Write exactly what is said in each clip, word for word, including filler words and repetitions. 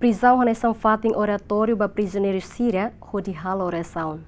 Prizaun hanesan fatin oratóriu ba prizioneiru sira hodi halo orasaun.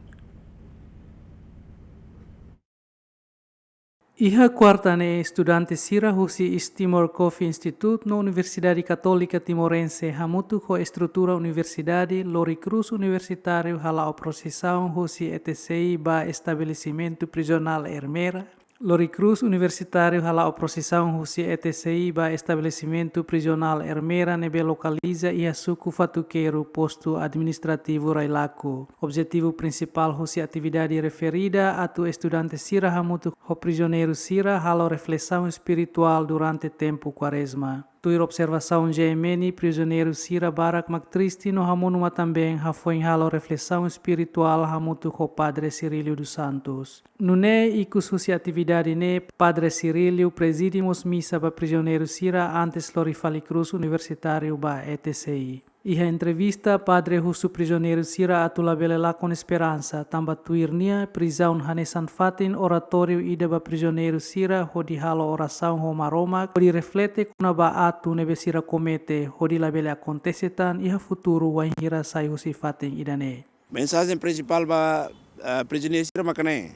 Iha kuarta ne'e, estudante sira husi East Timor Coffee Institute no Universidade Katólika Timorense hamutuk ho estrutura universidade lori krús universitáriu hala'o prosisaun husi E T C I ba estabelesimentu prizionál Ermera. Lori krús universitáriu hala'o prosisaun husi E T C I ba estabelesimentu prizionál Ermera ne'ebé lokaliza iha suku Fatukeiru, postu administrativu Railaco. Objetivu prinsipál husi atividade referida atu estudante sira hamutuk ho prizioneiru sira halo reflesaun espirituál durante tempu Kuarezma. Tuir observasaun G M N, prizioneiru sira barak mak triste no hamonu matan-been hafoin halo reflesaun espirituál hamutuk ho Padre Cirílio dos Santos. Nune'e, ikus husi atividade ne'e, Padre Cirílio prezide mós misa ba prizioneiru sira antes lori fali krús universitáriu ba E T C I. Iha entrevista, Padre husu prizioneiru sira atu labele lakon esperansa, tanba tuir nia, prizaun hanesan fatin oratóriu ida ba prizioneiru sira hodi halo orasaun ho Maromak, hodi reflete kona-ba atu ne'ebé sira komete, hodi labele akontese tan iha futuru wainhira sai husi fatin ida-ne'e. Mensajen prinsipál ba, eh, prizioneiru sira mak ne'e.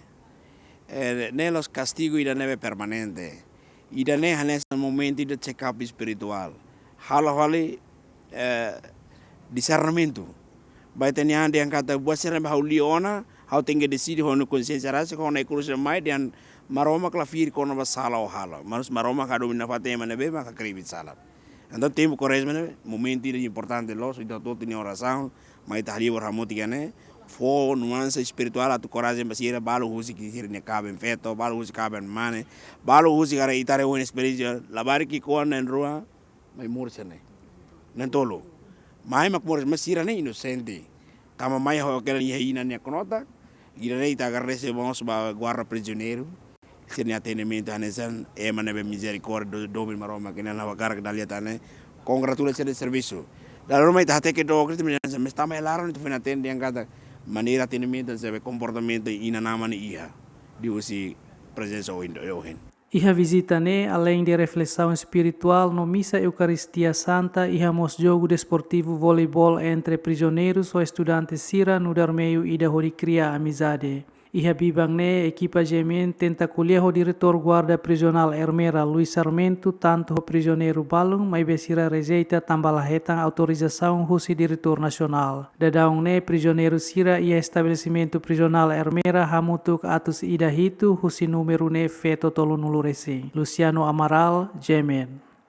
Eh, ne'e la'ós kastigu ida ne'ebé permanente. Ida-ne'e hanesan momentu ida check-up espirituál. Halo fali, eh, disernimentu. Ba ita-nia an dehan katak buat sira ne'ebé ha'u liu ona, ha'u tenke deside ho ha'u-nia konsiénsia rasik, ho ha'u-nia krús mai dehan Maromak la firi kona-ba sala ou halo. Mas Maromak hadomi nafatin ema ne'ebé maka krebit sala. Entaun, tempu Kuarezma ne'e momentu ida importante loos, ita hotu-hotu nia orasaun, mai ita halibur hamutuk iha ne'e, fó nuansa espirituál atu korajen ba sira, balu husik sira-nia kaben-feto, balu husik kaben-mane, balu husik karik ita haree ona esperiénsia, labarik ki'ik-oan na'in-rua mai moris iha ne'e. Na'in-tolu. Mai mak moris, mas sira ne'e inosente. Tanba mai ho kela iha inan nia knotak, ida-ne'e ita agradese mós ba guarda prizioneiru. Sira-nia atendimentu hanesan ema ne'ebé mizerikórdia, do-, domin Maromak, ke ne'e ha'u hakarak dala ida tan ne'e kongratula sira-nia servisu. Dala ruma ita hateke dook, ita mezmu hanesan, mas tanba iha laran ita foin atende dehan katak maneira atendimentu, hanesan komportamentu inan-aman ne'e iha liuhusi prezensa ohin, ohin. Iha vizita ne'e, aleinde reflesaun espirituál no misa Eukaristia Santa, iha mós jogu desportivu voleibol entre prizioneirus ho estudante sira nu'udar meiu ida hodi kria amizade. Iha biban ne'e, ekipa G M N tenta ko'alia ho diretór guarda prizionál Ermera, Luis Sarmento, tantu ho prizioneiru balun, maibé sira rejeita tanba la hetan autorizasaun husi diretór nasionál. Daudaun ne'e, prizioneiru sira iha estabelesimentu prizionál Ermera hamutuk atus ida hitu husi númeru ne'e feto tolunulu resin. Luciano Amaral, G M N.